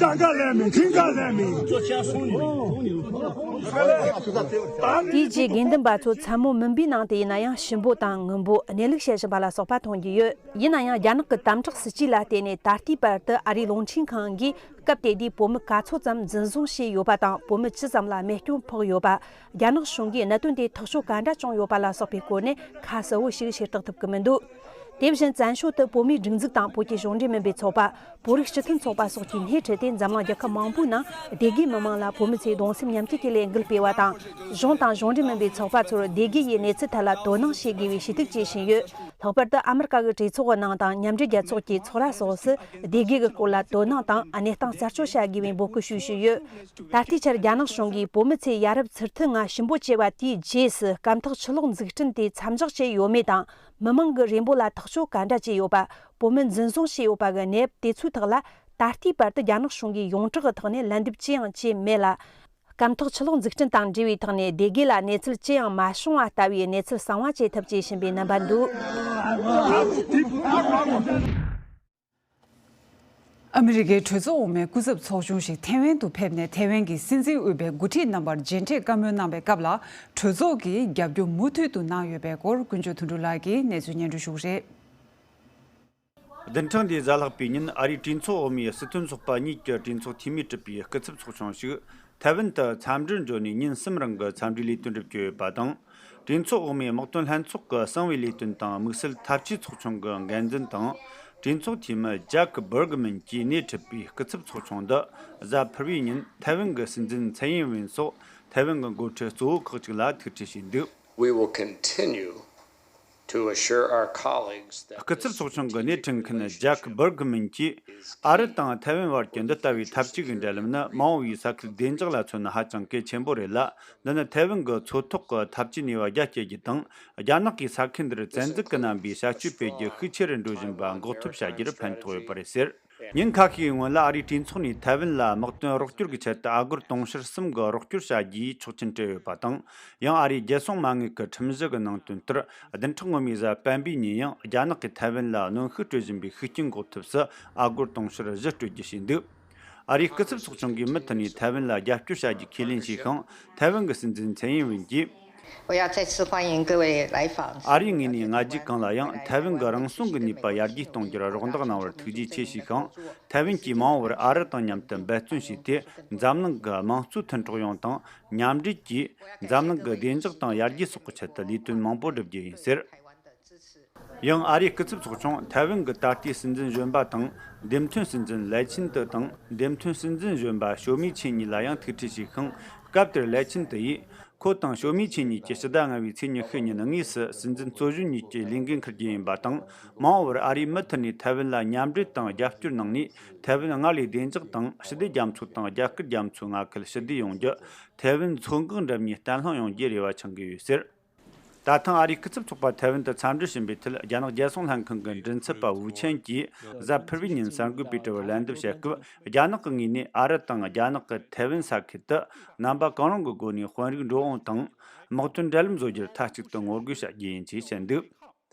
ཀྲང་ཀ་ལན་མིན། ཁྲིན་ཀ་ལན་མིན། དེའི་རྗེས་དགེ་འདུན་པ་ཚོ་མཚན་མོ་མུན་པའི་ནང་དུ་ཡིན་ན་ཡང་ཞིམ་པོ་དང་རྔུལ་པོ། གནས་ལུགས་བཤད་བཞིན་པ་ལ་སོགས་པ་མཐོང་རྒྱུ་ཡོད། ཡིན་ན་ཡང་རྒྱ་ནག་གི་དམ་དྲག་སྲིད་ཇུས་ལ་བརྟེན་ནས་ད་ལྟའི་བར་དུ་ཨ་རིའི་རླུང་འཕྲིན་ཁང་གིས་སྐབས་དེ་དུས་བོད་མི་ག་ཚོད་ཙམ་འཛིན་བཟུང་བྱས་ཡོད་པ་དང་། བོད་མི་ཅི་ཙམ་ལ་རྨས་སྐྱོན་ཕོག་ཡོད་པ། རྒྱ་ནག་གཞུང་གིས་གནད་དོན་དེ་ཐག་གཅོད་ག་འདྲ་བྱུང་ཡོད་པ་ལ་སོགས་པའི་སྐོར་ནས་ཁ་གསལ་བོ་ཞིག་ཤེས་རྟོགས་ཐུབ་ཀྱི་མི་འདུག་དེ་བཞིན་བཙན་བྱོལ་དུ་བོད་མིའི་སྒྲིག་འཛུགས་དང་བོད་ཀྱི་གཞུང་འབྲེལ་མིན་པའི་ཚོགས་པ། བོད་རིགས་སྤྱི་མཐུན་ཚོགས་པ་སོགས་ཀྱིས་སྣེ་ཁྲིད་དེ་འཛམ་གླིང་རྒྱལ་ཁབ་མང་པོའི་ནང་སྡེ་དགེའི་མི་མང་ལ་བོད་མི་ཚོའི་གདུང་སེམས་མཉམ་སྐྱེད་ཀྱི་ལས་འགུལ་སྤེལ་བ་དང་། གཞུང་དང་གཞུང་འབྲེལ་མིན་པའི་ཚོགས་པ་ཚོར་སྡེ་དགེ་ཡི་གནས་ཚུལ་ཐད་ལ་དོ་སྣང་བྱེད་དགོས་པའི་ཞུ་གཏུག་བཅས་བྱས་ཡོད། ལྷག་པར་དུ་ཨ་མི་རི་ཀ་གི་གྲོས་ཚོགས་ཀྱི་ནང་དང་མཉམ་འབྲེལ་རྒྱལ་ཚོགས་ཀྱི་ཚོགས་ར་སོགས་སུ་སྡེ་དགེ་གི་སྐོར་ལ་དོ་སྣང་དང་གནས་སྟངས་གསར་བརྗེ་བྱ་དགོས་པའི་འབོད་སྐུལ་ཞུས་བཞིན་ཡོད། ད་ལྟའི་ཆར་རྒྱ་ནག་གཞུང་གིས་བོད་མི་ཚོས་ཡ་རབས་ཚུལ་མཐུན་ངང་ཞིང་པ་བྱས་པ་དེའི་རྗེས་སུ་སྐམ་ཐག་ཆུ་ལོག་འཛུགས་སྐྲུན་དེ་མཚམས་འཇོག་བྱས་ཡོད་མེད་དང་། མི་མང་གི་རེ་འབོད་ལ་ཐག་གཅོད་ག་འདྲ་བྱས་ཡོད་པ། བོད་མི་འཛིན་བཟུང་བྱས་ཡོད་པ་གི་གནས་བབ་དེ་ཚོའི་ཐོག་ལ་ད་ལྟའི་བར་དུ་རྒྱ་ནག་གཞུང་གིས་ཡོངས་གྲགས་ཀྱི་ཐོག་ནས་ལན་འདེབས་ཅི་ཡང་བྱས་མེད་ལ། སྐམ་ཐག་ཆུ་ལོག་འཛུགས་སྐྲུན་དང་འབྲེལ་བའི་ཐོག་ནས་སྡེ་དགེ་ལ་གནས་ཚུལ་ཅི་ཡང་མ་བྱུང་བ་ལྟ་བུའི་གནས་ཚུལ་གསང་བ་བྱེད་ཐབས་བྱེད་བཞིན་པའི་རྣམ་པ་འདུག་ཨ་མི་རི་ཀའི་གྲོས་ཚོགས་འོག་མའི་སྐུ་ཚབ་ཚོགས་ཆུང་ཞིག་ཐེ་ཝན་དུ་ཕེབས་ནས། ཐེ་ཝན་གྱི་སྲིད་འཛིན་དབུས་པའི་འགོ་ཁྲིད་རྣམ་པར་མཇལ་འཕྲད་བཀའ་མོལ་གནང་བའི་སྐབས་ལ། གྲོས་ཚོགས་ཀྱིས་རྒྱབ་སྐྱོར་མུ་མཐུད་དུ་གནང་ཡོད་པའི་སྐོར་ཀུན་སྤྱོད་དོན་གྲུབ་ལགས་ཀྱིས་གནས་ཚུལ་སྙན་སྒྲོན་ཞུ་གི་རེད། བདུན་ཕྲག་འདིའི་གཟའ་ལྷག་པའི་ཉིན། ཨ་རིའི་གྲོས་ཚོགས་འོག་མའི་སྲིད་དོན་ཚོགས་པ་གཉིས་ཀྱི་གྲོས་ཚོགས་འཐུས་མིས་གྲུབ་པའི་སྐུ་ཚབ་ཚོགས་ཆུང་ཞིག་ཐའེ་ཝན་དུ་འཚམས་འདྲིར་འབྱོར་ནས་ཉིན་གསུམ་རིང་གི་འཚམས་འདྲིའི་ལས་དོན་སྒྲུབ་ཀྱི་ཡོད་པ་དང་། གྲོས་ཚོགས་འོག་མའི་དམག་དོན་ལྷན་ཚོགས་ཀྱི་གསང་བའི་ལས་དོན་དང་དམིགས་བསལ་འཐབ་ཇུས་ཚོགས་ཆུང་གི་འགན་འཛིན་དང་། གྲོས་ཚོགས་འཐུས་མི་ཇེག་སྦར་གི་མན་གྱིས་སྣེ་ཁྲིད་པའི་སྐུ་ཚབ་ཚོགས་ཆུང་འདི་གཟའ་ཕུར་བུའི་ཉིན་ཐའེ་ཝན་གྱི་སྲིད་འཛིན་ཚའེ་ཡིན་ཝེན་སོགས་ཐའེ་ཝན་གྱི་འགོ་ཁྲིད་གཙོ་བོ་ཁག་ཅིག་ལ་ཐུག་འཕྲད་བྱས་འདུག We will continue to assure our colleagues that སྐུ་ཚབ་ཚོགས་ཆུང་གི་སྣེ་ཁྲིད་མཁན་ཇེག་སྦར་གི་མན་གྱིས། ཨ་རི་དང་ཐའེ་ཝན་བར་གྱི་འདི་ལྟ་བུའི་འཐབ་ཇུས་ཀྱི་འབྲེལ་ལམ་ནི་མ་འོངས་པའི་ས་ཁུལ་བདེ་འཇགས་ལ་མཚོན་ན་ཧ་ཅང་གལ་ཆེན་པོ་རེད་ལ། འདི་ནི་ཐའེ་ཝན་གྱི་མཚོ་ཐོག་གི་འཐབ་ཇུས་ནུས་པ་རྒྱ་སྐྱེད་རྒྱུ་དང་། རྒྱ་ནག་གིས་ས་ཁུལ་འདིར་བཙན་འཛུལ་གྱི་རྣམ་པའི་བྱ་སྤྱོད་སྤེལ་རྒྱུ་ཤུགས་ཆེ་རུ་འགྲོ་བཞིན་པ་འགོག་ཐབས་བྱ་རྒྱུར་ཕན་ཐོགས་ཡོད་པ་རེད་ཟེར། ཉིན་ཁ་ཤས་སྔོན་ལ་ཨ་རིའི་གྲོས་ཚོགས་ནས་ཐའེ་ཝན་ལ་དམག་དོན་རོགས་སྐྱོར་གྱི་ཆེད་དུ་ཨ་སྒོར་དུང་ཕྱུར་གསུམ་གྱི་རོགས་སྐྱོར་བྱ་རྒྱུའི་ཆོག་མཆན་སྤྲད་ཡོད་པ་དང་། ཡང་ཨ་རིའི་རྒྱལ་སྲུང་མ་དངུལ་གྱི་ཁྲིམས་གཞི་གི་ནང་དོན་ལྟར། བདུན་ཕྲག་སྔོན་མའི་གཟའ་སྤེན་པའི་ཉིན་ཡང་རྒྱ་ནག་གིས་ཐའེ་ཝན་ལ་གནོན་ཤུགས་སྤྲོད་བཞིན་པའི་ཤུགས་རྐྱེན་འགོག་ཐབས་སུ་ཨ་སྒོར་དུང་ཕྱུར་བཞི་སྤྲོད་རྒྱུ་བྱས་འདུག་ཨ་རིའི་སྐུ་ཚབ་ཚོགས་ཆུང་གིས་མུ་མཐུད་ནས་ཐའེ་ཝན་ལ་རྒྱབ་སྐྱོར་བྱ་རྒྱུ་ཁས་ལེན་བྱས་ཤིང་། ཐའེ་ཝན་གྱི་སྲིད་འཛིན་ཚའེ་ཡིན་ཝེན་གྱིས། 我要再次欢迎各位来访。 ཨ་རིའི་ངོས་ནས་སྔ་རྗེས་གང་ལ་ཡང་ཐའེ་ཝན་གྱི་རང་སྲུང་གི་ནུས་པ་ཡར་རྒྱས་གཏོང་རྒྱུར་རོགས་འདེགས་གནང་བར་ཐུགས་རྗེ་ཆེ་ཞུས་ཤིང་། ཐའེ་ཝན་གྱིས་མ་འོངས་པར་ཨ་རི་དང་མཉམ་དུ་འབད་བརྩོན་བྱས་ཏེ། འཛམ་གླིང་གི་དམངས་གཙོའི་མཐུན་གྲོགས་ཡོངས་དང་མཉམ་འབྲེལ་གྱིས། འཛམ་གླིང་གི་བདེ་འཇགས་དང་ཡར་རྒྱས་སོགས་ཀྱི་ཆེད་དུ་ལས་དོན་མང་པོ་བསྒྲུབ་རྒྱུ་ཡིན་ཟེར། ཡང་ཨ་རིའི་སྐུ་ཚབ་ཚོགས་ཆུང་ཐའེ་ཝན་གྱི་ད་ལྟའི་སྲིད་འཛིན་གཞོན་པ་དང་། འདེམས་ཐོན་སྲིད་འཛིན་ལའེ་ཆིན་ཏི་དང་། འདེམས་ཐོན་སྲིད་འཛིན་གཞོན་པ་ཞོ་མི་ཆེ་གཉིས་ལ་ཡང་ཐུག་འཕྲད་བྱས་ཤིང་། སྐབས་དེར་ལའེ་ཆིན་ཏི་ཡིས། ཁོ་དང་ཞོ་མི་ཆེ་གཉིས་ཀྱིས་ཕྱི་ཟླ་ལྔ་བའི་ཚེས་ཉི་ཤུ་ཉིན་དངོས་སུ་སྲིད་འཛིན་གཙོ་གཞོན་གཉིས་ཀྱི་ལས་འགན་འཁུར་རྒྱུ་ཡིན་པ་དང་། མ་འོངས་པར་ཨ་རིས་མུ་མཐུད་ནས་ཐའེ་ཝན་ལ་མཉམ་འབྲེལ་དང་རྒྱབ་སྐྱོར་གནང་ནས། ཐའེ་ཝན་སྔར་ལས་བདེ་འཇགས་དང་། ཞི་བདེ་རྒྱ་མཚོ་དང་རྒྱ་སྐད་རྒྱ་མཚོའི་མངའ་ཁུལ་ཞི་བདེ་ཡོང་རྒྱུ། ཐའེ་ཝན་མཚོ་འགག་འགྲམ་གཉིས་བརྟན་ལྷིང་ཡོང་རྒྱུའི་རེ་བ་འཆང་གི་ཡོད་ཟེར། ད་ཐེངས་ཨ་རིའི་སྐུ་ཚབ་ཚོགས་པ་ཐའེ་ཝན་དུ་འཚམས་འདྲི་ཕྱིན་པའི་ཐད། རྒྱ་ནག་རྒྱལ་སྲུང་ལྷན་ཁང་གི་མགྲིན་ཚབ་པ་ཝུ་ཆན་གྱིས་གཟའ་ཕུར་བུའི་ཉིན་གསར་འགོད་པའི་དྲི་བར་ལན་འདེབས་བྱེད་སྐབས། རྒྱ་ནག་གི་ངོས་ནས་ཨ་རི་དང་རྒྱ་ནག་གི་ཐའེ་ཝན་ས་ཁུལ་དུ་རྣམ་པ་གང་རུང་གི་སྒོ་ནས་དཔོན་རིགས་འགྲོ་འོང་དང་། དམག་དོན་འབྲེལ་ལམ་བཟོ་རྒྱུར་མཐའ་གཅིག་ཏུ་ངོ་རྒོལ་བྱ་རྒྱུ་ཡིན་ཞེས་བཤད་འདུག་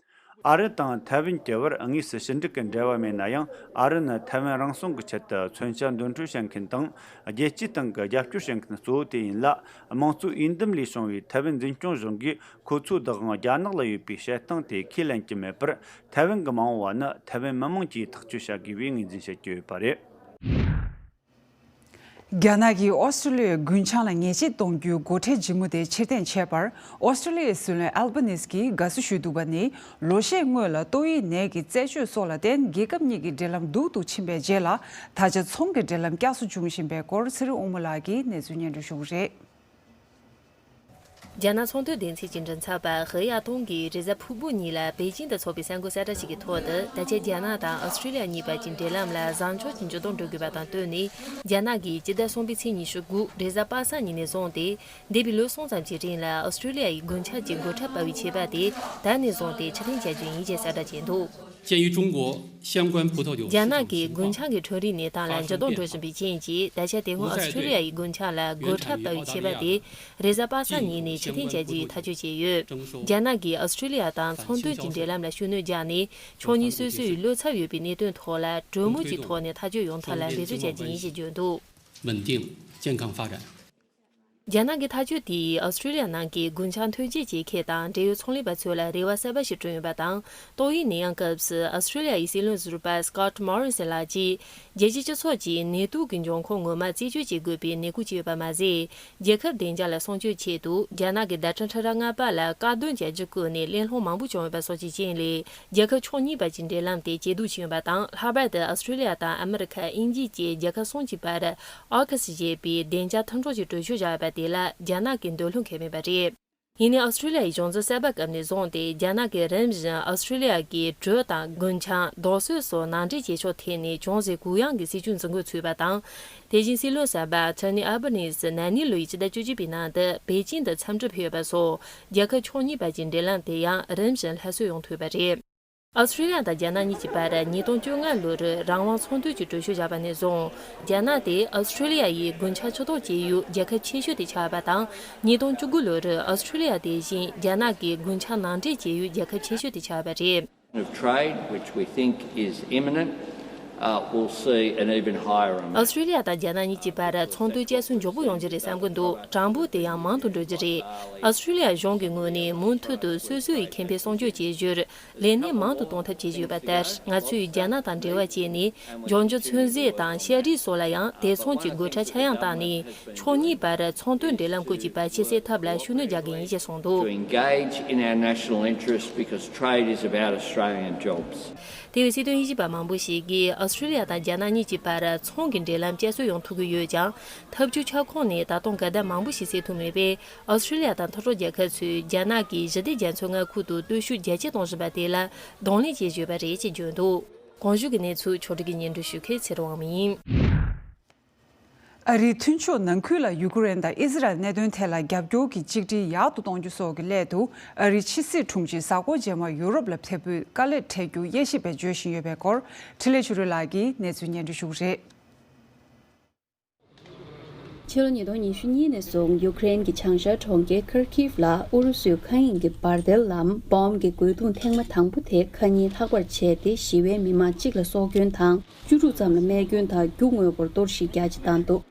ཨ་རི་དང་ཐའེ་ཝན་གྱི་བར་དངོས་སུ་ཕྱི་འབྲེལ་གྱི་འབྲེལ་བ་མེད་ན་ཡང་། ཨ་རི་ནི་ཐའེ་ཝན་རང་སྲུང་གི་ཆེད་དུ་མཚོན་ཆ་འདོན་སྤྲོད་བྱེད་མཁན་དང་། རྒྱལ་སྤྱིའི་སྟེང་གི་རྒྱབ་སྐྱོར་བྱེད་མཁན་གཙོ་བོ་དེ་ཡིན་ལ། དམངས་གཙོའི་འོས་འདེམས་ལས་བྱུང་བའི་ཐའེ་ཝན་འཛིན་སྐྱོང་གཞུང་གིས་ཁོ་ཚོའི་བདག་དབང་རྒྱ་ནག་ལ་ཡོད་པའི་བཤད་སྟངས་དེ་ཁས་ལེན་གྱི་མེད་པར། ཐའེ་ཝན་གྱི་མ་འོངས་པ་ནི་ཐའེ་ཝན་མི་དམངས་ཀྱིས་ཐག་གཅོད་བྱ་དགོས་པའི་ངོས་འཛིན་བྱེད་ཀྱི་ཡོད་པ་རེད། རྒྱ་ནག་གིས་ཨོ་སི་ཀྲི་ལི་ཡའི་རྒུན་ཆང་ལ་ཉེས་ཆད་གཏོང་རྒྱུའི་སྒོ་ཁྲལ་ལྗིད་མོ་དེ་ཕྱིར་འཐེན་བྱས་པར། ཨོ་སི་ཀྲི་ལི་ཡའི་སྲིད་བློན་ཨལ་བྷ་ནིས་ཀྱིས་དགའ་བསུ་ཞུས་འདུག་པ་ནི། ལོ་ཤས་སྔོན་ལ་ཏོག་དབྱིབས་ནད་ཀྱི་རྩད་གཅོད་སོགས་ལ་བརྟེན། རྒྱལ་ཁབ་གཉིས་ཀྱི་འབྲེལ་ལམ་སྡུག་ཏུ་ཕྱིན་པའི་རྗེས་ལ། ད་ཆ་ཚོང་གི་འབྲེལ་ལམ་བསྐྱར་གསོ་འབྱུང་བཞིན་པའི་སྐོར་ཚེ་རིང་དབང་མོ་ལགས་ཀྱིས་གནས་ཚུལ་སྙན་སྒྲོན་ཞུ་གི་རེད། རྒྱ་ནག་ཚོང་དོན་སྡེ་ཚན་གྱི་མགྲིན་ཚབ་པ་ཧེ་ཡ་ཏུང་གིས་རེས་གཟའ་ཕུར་བུ་ཉིན་ལ་པེ་ཅིང་དུ་འཚོགས་པའི་གསར་འགོད་གསལ་བསྒྲགས་ཤིག་གི་ཐོག་ཏུ། ད་ཆ་རྒྱ་ནག་དང་ཨོ་སི་ཀྲི་ལི་ཡ་གཉིས་བར་གྱི་འབྲེལ་ལམ་ལ་བཟང་ཕྱོགས་ཀྱི་འགྱུར་ལྡོག་འགྲོ་དགོས་པ་དང་བསྟུན་ནས། རྒྱ་ནག་གིས་སྤྱི་ཟླ་གསུམ་པའི་ཚེས་ཉི་ཤུ་དགུ་རེས་གཟའ་པ་སངས་ཉིན་ནས་བཟུང་སྟེ། འདས་པའི་ལོ་གསུམ་ཙམ་གྱི་རིང་ལ་ཨོ་སི་ཀྲི་ལི་ཡ་ཡི་དགུན་ཆང་གི་སྒོ་ཁྲལ་སྤར་བའི་ཆད་པ་དེ་ད་ནས་བཟུང་སྟེ་ཕྱིར་འཐེན་བྱ་རྒྱུ་ཡིན་ཞེས་གསལ་བསྒྲགས་བྱས་འདུག། 鉴于中国相关葡萄酒 རྒྱ་ནག་གི་དགུན་ཆང་གི་ཁྲོམ་རའི་གནས་སྟངས་ལ་འགྱུར་ལྡོག་འགྲོ་བཞིན་པའི་རྐྱེན་གྱིས། ད་ཆ་དེ་སྔོན་ཨོ་སི་ཀྲི་ལི་ཡ་ཡི་དགུན་ཆང་ལ་སྒོ་ཁྲལ་སྤར་བའི་ཆད་པ་དེ་རེས་གཟའ་པ་སངས་ཉིན་ནས་ཕྱིར་འཐེན་བྱ་རྒྱུའི་ཐག་གཅོད་བྱས་ཡོད། རྒྱ་ནག་གིས་ཨོ་སི་ཀྲི་ལི་ཡ་དང་ཚོང་དོན་གྱི་འབྲེལ་ལམ་ལ་ཤུགས་སྣོན་བརྒྱབ་ནས། ཕྱོགས་གཉིས་སོ་སོའི་བློ་འཚབ་ཡོད་པའི་གནད་དོན་ཐོག་ལ་གྲོས་མོལ་གྱི་ཐོག་ནས་ཐག་གཅོད་ཡོང་ཐབས་ལ་འབད་བརྩོན་བྱ་རྒྱུ་ཡིན་ཞེས་བརྗོད་འདུག། 稳定健康发展。 རྒྱ་ནག་གི་ཐག་གཅོད་དེས་ཨོ་སི་ཀྲི་ལི་ཡ་ནང་གི་དགུན་ཆང་ཐོན་སྐྱེད་བྱེད་མཁན་དང་འབྲེལ་ཡོད་ཚོང་ལས་པ་ཚོ་ལ་རེ་བ་གསར་པ་ཞིག་བསྐྲུན་ཡོད་པ་དང་། ཏོག་དབྱིབས་ནད་ཡམས་སྐབས་སུ་ཨོ་སི་ཀྲི་ལི་ཡ་ཡི་སྲིད་བློན་ཟུར་པ་Scott Morrison་ལགས་ཀྱིས། རྒྱལ་སྤྱིའི་སྤྱི་ཚོགས་ཀྱིས་ནད་དུག་གི་འབྱུང་ཁུངས་ངོ་མ་རྩད་གཅོད་བྱེད་དགོས་པའི་ནན་སྐུལ་བྱས་ཡོད་པ་མ་ཟད། རྒྱལ་ཁབ་བདེ་འཇགས་ལ་སྲུང་སྐྱོབ་ཆེད་དུ་རྒྱ་ནག་གི་བརྡ་ཁྲ་ཕྲ་རགས་ལྔ་པ་ལ་བཀག་སྡོམ་བྱ་རྒྱུ་བཀོད་ནས་གླེང་སློང་མང་པོ་བྱུང་ཡོད་པ་སོགས་ཀྱི་རྐྱེན་ལས། རྒྱལ་ཁབ་ཕྱོགས་གཉིས་བར་གྱི་འབྲེལ་ལམ་དེ་ཇེ་སྡུག་ཕྱིན་ཡོད་པ་དང་། ལྷག་པར་དུ་ཨོ་སི་ཀྲི་ལི་ཡ་དང་ཨ་མི་རི་ཁ། དབྱིན་ཇི་བཅས་རྒྱལ་ཁབ་གསུམ་གྱི་བར་ཨོ་ཁུ་སི་ཞེས་པའི་བདེ་འཇགས་མཐུན་གྲོགས་ཀྱི་གྲོས་ཆོད་བཞག་ཡོད་པ་དེ་ལ་རྒྱ་ནག་གིས་འདོད་བློ་འཁེལ་མེད་པ་རེད། ཡིན་ནའི་ཨོ་སི་ཀྲི་ལི་ཡ་ཡི་གཞུང་འཛིན་གསར་པ་བཀབ་ནས་བཟུང་སྟེ། རྒྱ་ནག་གིས་རིམ་བཞིན་ཨོ་སི་ཀྲི་ལི་ཡ་གི་གྲོས་དང་དགུན་ཆང་རྡོ་སོལ་སོགས་ནང་འདྲེན་བྱེད་ཕྱོགས་ཐད་ནས་ཅུང་ཟད་གུ་ཡངས་ཀྱི་སྲིད་ཇུས་འཛིན་འགོ་ཚུགས་པ་དང་། དེ་བཞིན་སྲིད་བློན་གསར་པ་Tony Albanese་ན་ནིང་ལོའི་སྤྱི་ཟླ་བཅུ་གཅིག་པའི་ནང་དུ་པེ་ཅིང་དུ་འཚམས་འདྲིར་ཕེབས་ཡོད་པ་སོགས། རྒྱལ་ཁབ་ཕྱོགས་གཉིས་བར་གྱི་འབྲེལ་ལམ་དེ་ཡང་རིམ་བཞིན་སླར་གསོ་ཡོང་ཐུབ་པ་རེད། ཨ་སི་ཀྲི་ལི་ཡ་དང་རྒྱ་ནག་གཉིས་ཀྱི་བར་ཉིས་སྟོང་བཅོ་ལྔ་ལོར་རང་དབང་ཚོང་དོན་གྱི་གྲོས་ཆོད་བཞག་པ་ནས་བཟུང་། རྒྱ་ནག་དེ་ཨ་སི་ཀྲི་ལི་ཡ་ཡི་དགུན་ཆང་ཕྱིར་གཏོང་བྱེད་ཡུལ་རྒྱལ་ཁབ་ཆེ་ཤོས་དེ་ཆགས་པ་དང་། ཉིས་སྟོང་བཅུ་དགུ་ལོར་ཨ་སི་ཀྲི་ལི་ཡ་དེ་བཞིན་རྒྱ་ནག་གི་དགུན་ཆང་ནང་འདྲེན་བྱེད་ཡུལ་རྒྱལ་ཁབ་ཆེ་ཤོས་དེ་ཆགས་པ་རེད། Of trade, which we think is imminent, uh, we'll see an even higher amount. ཨོ་སི་ཀྲི་ལི་ཡ་དང་རྒྱ་ནག་གཉིས་ཀྱི་བར་ཚོང་དོན་བསྐྱར་གསོ་མགྱོགས་པོ་ཡོང་རྒྱུ་རེད་བསམ་གྱི་འདུག། གྲངས་འབོར་དེ་ཡང་མང་དུ་འགྲོ་རྒྱུ་རེད། ཨོ་སི་ཀྲི་ལི་ཡ་གཞུང་གི་ངོས་ནས་མུ་མཐུད་དུ་སོ་སོ་ཡི་ཁེ་ཕན་སྲུང་སྐྱོབ་བྱེད་རྒྱུར་ལས་གནས་མང་དུ་གཏོང་ཐབས་བྱེད་བཞིན་ཡོད་པ་ལྟར། ང་ཚོས་རྒྱ་ནག་དང་འབྲེལ་བ་བྱས་ནས་ལྗོངས་རྒྱུ་ཚོད་རྫས་དང་ཤ་རིགས་སོགས་ལ་ཡང་དེ་མཚུངས་ཀྱི་སྒོ་ཁྲལ་ཆག་ཡང་བཏང་ནས། ཕྱོགས་གཉིས་བར་ཚོང་དོན་འབྲེལ་ལམ་སྐོར་གྱི་བར་ཆད་སེལ་ཐབས་ལ་ཤུགས་སྣོན་རྒྱག་གི་ཡིན་ཞེས་གསུངས་འདུག། To engage in our national interest because trade is about Australian jobs. དེ་བས་སྲིད་དོན་དབྱེ་ཞིབ་པ་མང་པོ་ཞིག་གིས་ཨོ་སི་ཀྲི་ལི་ཡ་དང་རྒྱ་ནག་གཉིས་ཀྱི་བར་ཚོང་གི་འབྲེལ་ལམ་བསྐྱར་གསོ་ཡོང་ཐུབ་ཀྱི་ཡོད་ཀྱང་། འཐབ་ཇུས་ཁྱབ་ཁོངས་ནས་ད་དུང་འགལ་ཟླ་མང་པོ་ཞིག་སེལ་ཐུབ་མེད་པས། ཨོ་སི་ཀྲི་ལི་ཡ་དང་མཐུན་གྲོགས་རྒྱལ་ཁབ་ཚོས་རྒྱ་ནག་གིས་ཞི་བདེ་རྒྱ་མཚོའི་མངའ་ཁུལ་དུ་སྟོབས་ཤུགས་རྒྱ་སྐྱེད་གཏོང་བཞིན་པ་དེ་ལ་གདོང་ལེན་བྱེད་བཞིན་ཡོད་པ་རེད་ཅེས་བརྗོད་འདུག། གོང་ཞུས་ཀྱི་གནས་ཚུལ་ཕྱོགས་སྒྲིག་གིས་སྙན་སྒྲོན་ཞུ་མཁན་ཚེ་རིང་དབང་མོ་ཡིན། ཨ་རིའི་མཐུན་ཕྱོགས་ནང་ཁུལ་ལ་ཡུ་ཀེ་རེན་དང་ཨི་ཟི་རལ་གནད་དོན་ཐད་ལ་རྒྱབ་སྐྱོར་གྱི་གཅིག་སྒྲིལ་ཡག་ཏུ་གཏོང་རྒྱུ་སོགས་ཀྱི་སླད་དུ། ཨ་རིའི་ཕྱི་སྲིད་དྲུང་ཆེས་གཟའ་འཁོར་རྗེས་མར་ཡུ་རོབ་ལ་ཕེབས་རྒྱུའི་དཀའ་ལས་འཕྲད་རྒྱུ་དབྱེ་ཞིབ་པས་བརྗོད་བཞིན་ཡོད་པའི་སྐོར། འཕྲིན་ལས་ཆོས་སྒྲོན་ལགས་ཀྱིས་གནས་ཚུལ་སྙན་སྒྲོན་ཞུ་གི་རེད། ཕྱི་ལོ་ཉིས་སྟོང་ཉི་ཤུ་གཉིས་ནས་བཟུང་ཡུ་ཀེ་རེན་གྱི་བྱང་ཤར་གྲོང་ཁྱེར་ཁར་ཁིབ་ལ་ཨུ་རུ་སུའི་མཁའ་དབྱིངས་ཀྱི་འབར་མདེལ་ལམ་བོམ་གྱི་རྒོལ་རྡུང་ཐེངས་མ་དང་པོ་དེ་ཁ་ཉིན་ལྷག་པར་བྱས་ཏེ། ཞི་བའི་མི་མང་གཅིག་ལ་སྲོག་སྐྱོན་དང་བཅུ་དྲུག་ཙམ་ལ་རྨས་སྐྱོན་དང་རྒྱུ་དངོས་པོར་གཏོར་བཤིག་རྒྱ་ཆེ་བཏང་འདུག།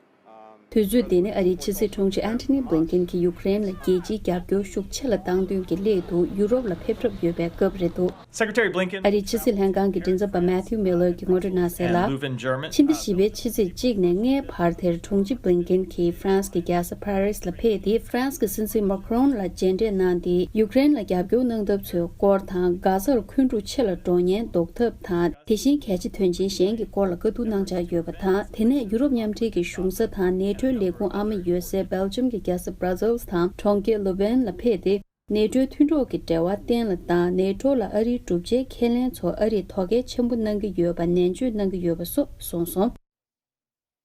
དུས་ཚོད་འདི་ནི་ཨ་རིའི་ཕྱི་སྲིད་དྲུང་ཆེ་ཨན་ཐོ་ནི་བྷི་ལིན་ཀེན་གྱིས་ཡུ་ཀེ་རེན་ལ་རྒྱལ་སྤྱིའི་རྒྱབ་སྐྱོར་ཤུགས་ཆེ་ལ་བཏང་དོན་གྱི་སླད་དུ་ཡུ་རོབ་ལ་ཕེབས་གྲབས་ཡོད་པའི་སྐབས་རེད་འདུག། Secretary Blinken ཨ་རིའི་ཕྱི་སྲིད་ལྷན་ཁང་གི་མགྲིན་ཚབ་པ་Matthew Miller གྱིས་ངོ་སྤྲོད་གནང་གསལ་ལ། ཕྱི་ཟླ་བཞི་པའི་ཕྱི་ཚེས་གཅིག་ནས་ལྔའི་བར་དེར་དྲུང་ཆེ་བྷི་ལིན་ཀེན་གྱིས་ཧྥ་རན་སི་གི་རྒྱལ་ས་ཕ་རི་སི་ལ་ཕེབས་ཏེ། ཧྥ་རན་སི་གི་སྲིད་འཛིན་མཱ་ཁི་རོན་ལ་མཇལ་འཕྲད་གནང་སྟེ། ཡུ་ཀེ་རེན་ལ་རྒྱབ་སྐྱོར་གནང་ཐབས་ཚོའི་སྐོར་དང་། གྷ་ཟར་འཁོན་འཁྲུག་ཆེ་ལ་འགྲོ་ཉེན་ཟློག་ཐབས་དང་། དེ་བཞིན་གལ་ཆེ་དོན་ཆེན་གཞན་གྱི་སྐོར་ལ་བཀའ་བསྡུར་གནང་འཆར་ཡོད་པ་དང་། དེ་ནས་ཡུ་རོབ་མཉམ་འབྲེལ་གྱི་གཞུང་ས་དང་ནེ་ཊོའི་ལས་ཁུངས་ཨ་མ་ཡོད་སའི་སྦེལ་ཇམ་གྱི་རྒྱལ་ས་Brussels དང་གྲོང་ཁྱེར་Louvain ལ་ཕེབས་ཏེ། ནེ་ཊོའི་མཐུན་གྲོགས་ཀྱི་འབྲེལ་བ་བརྟན་ལ་དང་། ནེ་ཊོ་ལ་ཨ་རིའི་གྲུབ་ཆའི་ཁས་ལེན་ཚོར་ཨ་རིས་དོ་གལ་ཆེན་པོ་གནང་གི་ཡོད་པ་ནན་བརྗོད་གནང་གི་ཡོད་པ་སོགས་གསུངས་སོང་།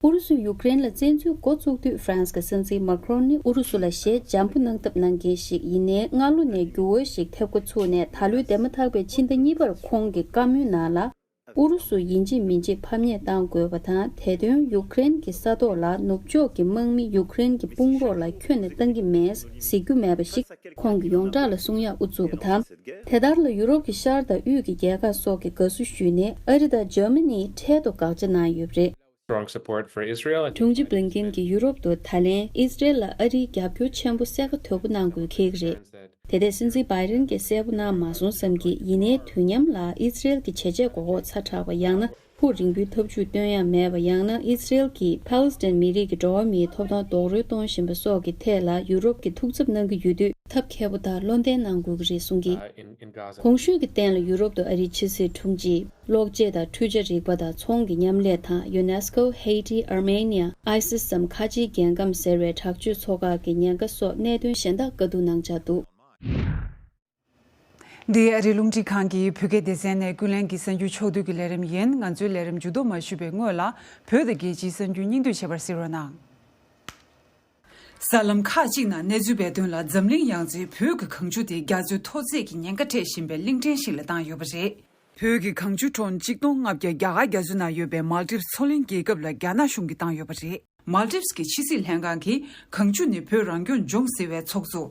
ཨུ་རུ་སུས་ཡུཀ་རེན་ལ་བཙན་འཛུལ་འགོ་བཙུགས་དུས། ཧྥ་རན་སི་གི་སྲིད་འཛིན་མཱ་ཁི་རོན་ནི་ཨུ་རུ་སུ་ལ་ཞེ་འཇམ་པོ་གནང་ཐབས་གནང་མཁན་ཞིག་ཡིན་ནའི། སྔ་ལོ་ནས་འགྱུར་བ་ཞིག་ཐེབས་འགོ་ཚུགས་ནས། ད་ལོའི་འདས་མ་ཐག་པའི་ཕྱི་ཟླ་གཉིས་པར་ཁོང་གི་བཀའ་མོལ་ནང་ལ། ཨུ་རུ་སུ་ཡིན་གཅིག་མིན་གཅིག་ཕམ་ཉེས་གཏང་དགོས་པ་དང་། དེ་དོན་ཡུཀ་རེན་གྱི་ས་ཐོག་ལ་ནུབ་ཕྱོགས་ཀྱི་དམག་མི་ཡུཀ་རེན་གྱི་དཔུང་རོགས་ལ་ཁྱོན་ནས་གཏང་གི་མེད་ཟེར་རྒྱུ་མེད་པ་ཞིག་ཁོང་གིས་ཡོངས་གྲགས་ལ་གསུང་ཡག་དབུ་བཙུགས་པ་དང་། དེ་ལྟར་ལ་ཡུ་རོབ་ཀྱི་ཤར་དང་དབུས་ཀྱི་རྒྱལ་ཁག་སོགས་ཀྱིས་དགའ་བསུ་ཞུས་ནས། ཨ་རི་དང་འཇར་མ་ནི་འཕྲལ་དུ་དགག་བྱ་གནང་ཡོད་པ་རེད། Strong support for Israel. དྲུང་ཆེ་བྷི་ལིན་ཀེན་གྱིས་ཡུ་རོབ་ཏུ་ད་ལན་ཨི་སི་རེལ་ལ་ཨ་རིའི་རྒྱབ་སྐྱོར་ཆེན་པོ་གསལ་ཁ་དོད་པོ་གནང་དགོས་འཁེལ་གྱི་རེད། དེ་ལྟས་སྲིད་འཛིན་བྷའི་ཌེན་གྱིས་གསལ་པོ་གནང་མ་སོང་བསམ་གྱི། ཡིན་ནའི་དུས་མཉམ་ལ་ཨི་ཛི་རེལ་གྱི་བྱས་རྗེས་མགོ་སྐོར་ཚ་དྲགས་པ། ཡང་ན་ཕུགས་རིང་པོའི་ཐབས་ཇུས་སྟོན་ཡ་མེད་པ། ཡང་ན་ཨི་ཛི་རེལ་གྱིས་ཕཱ་ལི་སི་ཐན་མི་རིགས་ཀྱི་འགྲོ་བ་མིའི་ཐོབ་ཐང་རྡོག་རོལ་གཏོང་བཞིན་པ་སོགས་ཀྱི་ཐད་ལ་ཡུ་རོབ་ཀྱིས་ཐུགས་འཚབ་གནང་གི་ཡོད་དུས། ཐབས་མཁས་པོ་དང་བློ་བརྟན་གནང་དགོས་ཀྱི་རེད་གསུང་གི། གོང་ཞུས་ཀྱི་སྟེང་ལ་ཡུ་རོབ་ཏུ་ཨ་རིའི་ཕྱི་སྲིད་དྲུང་ཆེ། གློག་ཆས་དང་འཕྲུལ་ཆས་རིག་པ་དང་ཚོང་གི་མཉམ་ལས་དང་། ཡུ་ནེ་སི་ཀོ་ཧེ་ཊི་ཨར་མེ་ནི་ཡ་ཨའི་སི་ཟམ་ཁ་ཆེའི་རྒྱལ་ཁམས་ཟེར་བའི་དྲག་སྤྱོད་ཚོགས་ཁག་གི་ཉེན་ཁ་སོགས་གནད་དོན་གཞན་དག་བཀའ་བསྡུར་གནང་འཆར་འདུག་འདི་ཨ་རིའི་རླུང་འཕྲིན་ཁང་གི་བོད་སྐད་སྡེ་ཚན་ནས་ཀུན་གླེང་གི་གསར་འགྱུར་ཕྱོགས་བསྡུས་ཀྱི་ལས་རིམ་ཡིན། ང་ཚོའི་ལས་རིམ་མཇུག་བསྡོམས་མ་ཞུས་པའི་སྔོན་ལ། བོད་དང་རྒྱལ་སྤྱིའི་གསར་འགྱུར་སྙིང་བསྡུས་བྱས་པར་གཟིགས་རོགས་གནང་། གསར་ལམ་ཁག་ཅིག་ནང་གནས་ཚུལ་སྤེལ་དོན་ལ། འཛམ་གླིང་ཡང་རྩེའི་བོད་ཀྱི་གངས་ཆུ་དེ་རྒྱ་མཚོའི་མཐོ་ཚད་ཀྱི་ཉེན་ཁ་འཕྲད་བཞིན་པའི་གླིང་ཕྲན་ཞིག་ལ་བཏང་ཡོད་པ་རེད། བོད་ཀྱི་གངས་ཆུ་ཊོན་གཅིག་སྟོང་ལྔ་བརྒྱ་རྒྱ་གར་རྒྱ་མཚོ་ནང་ཡོད་པའི་མཱལ་ཏིབ་མཚོ་གླིང་རྒྱལ་ཁབ་ལ་རྒྱ་ནག་གཞུང་གིས་བཏང་ཡོད་པ་རེད། མཱལ་ཏིབ་ཀྱི་ཕྱི་སྲིད་ལྷན་ཁང་གིས་གངས་ཆུ་ནི་བོད་རང་སྐྱོང་ལྗོངས་ཟེར་བའི་ཚོགས་གཙོ་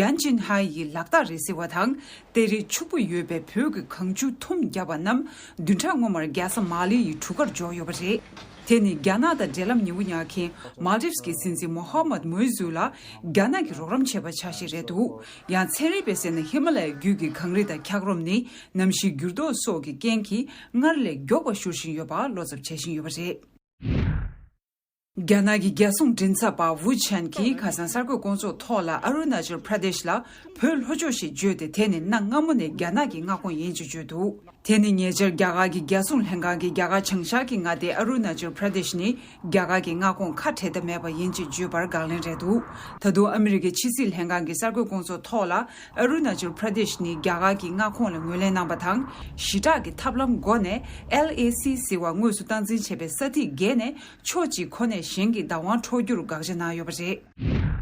ཡན་ཅིན་ཧའེ་ཡི་ལག་རྟགས་རེད་ཟེར་བ་དང་། གཏེར་རི་ཕྱུག་པོ་ཡོད་པའི་བོད་ཀྱི་གངས་ཆུ་ཐུམ་བརྒྱབ་པ་རྣམས་བདུན་ཕྲག་སྔོན་མར་རྒྱལ་ས་མ་ལི་ཡི་གྲུ་ཁར་འཇོག་ཡོད་པ་རེད། དེ་ནི་རྒྱ་ནག་དང་འབྲེལ་ལམ་ཉེ་བོ་ཉར་མཁན་མཱལ་ཏིབ་ཀྱི་སྲིད་འཛིན་མོ་ཧ་མད་མོའི་ཛུ་ལ་རྒྱ་ནག་གིས་རོགས་རམ་བྱས་པ་ཆ་ཤས་རེད་འདུག་ཡང་ཚན་རིག་པས་ཟེར་ན། ཧི་མ་ལ་ཡའི་རྒྱུད་ཀྱི་གངས་རི་དང་འཁྱགས་རོམ་ནི་གནམ་གཤིས་འགྱུར་ལྡོག་སོགས་ཀྱི་རྐྱེན་གྱིས་སྔར་ལས་མགྱོགས་པ་བཞུར་བཞིན་ཡོད་པ་བློ་འཚབ་བྱེད་བཞིན་ཡོད་པ་རེད། རྒྱ་ནག་གི་རྒྱལ་སྲུང་མགྲིན་ཚབ་པ་ཝུ་ཆན་གྱིས་ཁ་སང་གསར་འགོད་སྐོང་ཚོགས་ཐོག་ལ། ཨ་རུ་ན་ཅལ་པྲ་དེཤ་ལ་བོད་ལྷོ་ཕྱོགས་ཞེས་བརྗོད་དེ། དེ་ནི་གནའ་སྔ་མོ་ནས་རྒྱ་ནག་གི་མངའ་ཁོངས་ཡིན་ཅེས་བརྗོད་འདུག་དེ་ནི་ཉེ་ཆར་རྒྱ་གར་གྱི་རྒྱལ་སྲུང་ལྷན་ཁང་གིས་རྒྱ་གར་བྱང་ཤར་གྱི་མངའ་སྡེ་ཨ་རུ་ན་ཅལ་པྲ་དེཤ་ནི་རྒྱ་གར་གྱི་མངའ་ཁོངས་ཁ་བྲལ་ཐབས་མེད་པ་ཡིན་ཅེས་བརྗོད་པར་དགག་ལན་རེད་འདུག་ད་དུང་ཨ་མི་རི་ཀའི་ཕྱི་སྲིད་ལྷན་ཁང་གི་གསར་འགོད་སྐོང་ཚོགས་ཐོག་ལ། ཨ་རུ་ན་ཅལ་པྲ་དེཤ་ནི་རྒྱ་གར་གྱི་མངའ་ཁོངས་ལ་ངོས་ལེན་གནང་པ་དང་། ཞི་དྲག་གི་ཐབས་ལམ་སྒོ་ནས་ཨེལ་ཨེ་སི་ཟེར་བ་དངོས་སུ་སྟངས་འཛིན་བྱས་པའི་ས་ཐིག་བརྒལ་ནས་ཕྱོགས་གཅིག་ཁོ་ནས་གཞན་གྱི་བདག་དབང་འཕྲོག་རྒྱུར་དགག་བྱ་གནང་ཡོད་པ་རེད།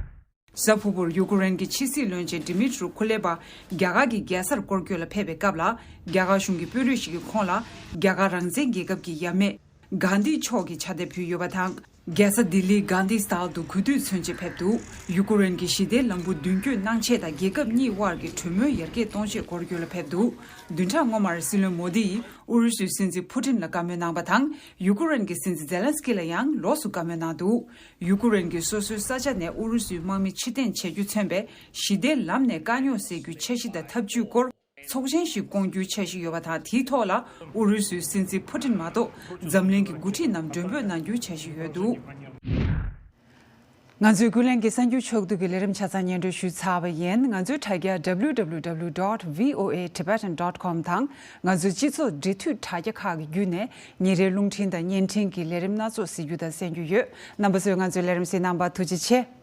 གཟའ་ཕུར་བུར་ཡུ་ཀེ་རེན་གྱི་ཕྱི་སྲིད་བློན་ཆེན་ཌི་མི་ཏྲུ་ཁུ་ལེ་པ་རྒྱ་གར་གྱི་རྒྱལ་སར་སྐོར་སྐྱོད་ལ་ཕེབས་པའི་སྐབས་ལ། རྒྱ་གར་གཞུང་གི་དཔོན་རིགས་ཤིག་གིས་ཁོང་ལ་རྒྱ་གར་རང་བཙན་རྒྱལ་ཁབ་ཀྱི་ཡབ་མེས་གྷན་དྷི་མཆོག་གི་ཕྱག་དེབ་ཕུལ་ཡོད་པ་དང་། རྒྱལ་ས་ལྡི་ལིའི་གྷན་དྷི་སི་ཐལ་དུ་གུས་འདུད་མཚོན་ཆེད་ཕེབས་འདུག་ཡུ་ཀེ་རེན་གྱི་ཞི་བདེའི་ལམ་བུ་མདུན་སྐྱོད་གནང་ཆེད་དང་། རྒྱལ་ཁབ་གཉིས་དབར་གྱི་གྲོས་མོལ་ཡར་རྒྱས་གཏོང་ཆེད་སྐོར་སྐྱོད་ལ་ཕེབས་འདུག་བདུན་ཕྲག་སྔོན་མར་སྲིད་བློན་མོ་དི་ཡིས་ཨུ་རུ་སུའི་སྲིད་འཛིན་ཕུ་ཏིན་ལ་བཀའ་མོལ་གནང་པ་དང་། ཡུ་ཀེ་རེན་གྱི་སྲིད་འཛིན་ཛེ་ལན་སི་ཀི་ལ་ཡང་ལོགས་སུ་བཀའ་མོལ་གནང་འདུག་ཡུ་ཀེ་རེན་གྱིས་སོ་སོའི་ས་ཆ་ནས་ཨུ་རུ་སུའི་དམག་མི་ཕྱིར་འཐེན་བྱེད་རྒྱུ་མཚོན་པའི་ཞི་བདེའི་ལམ་ནས་དཀའ་རྙོག་སེལ་རྒྱུའི་འཆར་གཞི་དང་ཐབས་ཇུས་སྐོར་ཚོགས་ཆེན་ཞིག་བསྐོང་རྒྱུའི་འཆར་གཞི་ཡོད་པ་དང་། དེའི་ཐོག་ལ་ཨུ་རུ་སུའི་སྲིད་འཛིན་ཕུ་ཏིན་མ་གཏོགས་འཛམ་གླིང་གི་འགོ་ཁྲིད་རྣམས་མགྲོན་འབོད་གནང་རྒྱུའི་འཆར་གཞི་ཡོད་འདུག་ང་ཚོའི་ཀུན་གླེང་གི་གསར་འགྱུར་ཕྱོགས་བསྡུས་ཀྱི་ལས་རིམ་ཆ་ཚང་སྙན་སྒྲོན་ཞུས་ཚར་བ་ཡིན། ང་ཚོའི་དྲ་རྒྱ་W W W dot V O A Tibetan dot com དང་། ང་ཚོའི་སྤྱི་ཚོགས་འབྲེལ་མཐུད་དྲ་རྒྱ་ཁག་གི་བརྒྱུད་ནས་ཉིན་རེའི་རླུང་འཕྲིན་དང་བརྙན་འཕྲིན་གྱི་ལས་རིམ་སྣ་ཚོགས་གཟིགས་རྒྱུ་དང་གསན་རྒྱུ་ཡོད། རྣམ་པ་ཚོས་ང་ཚོའི་ལས་རིམ་གཟིགས་གནང་བར་ཐུགས་རྗེ་ཆེ།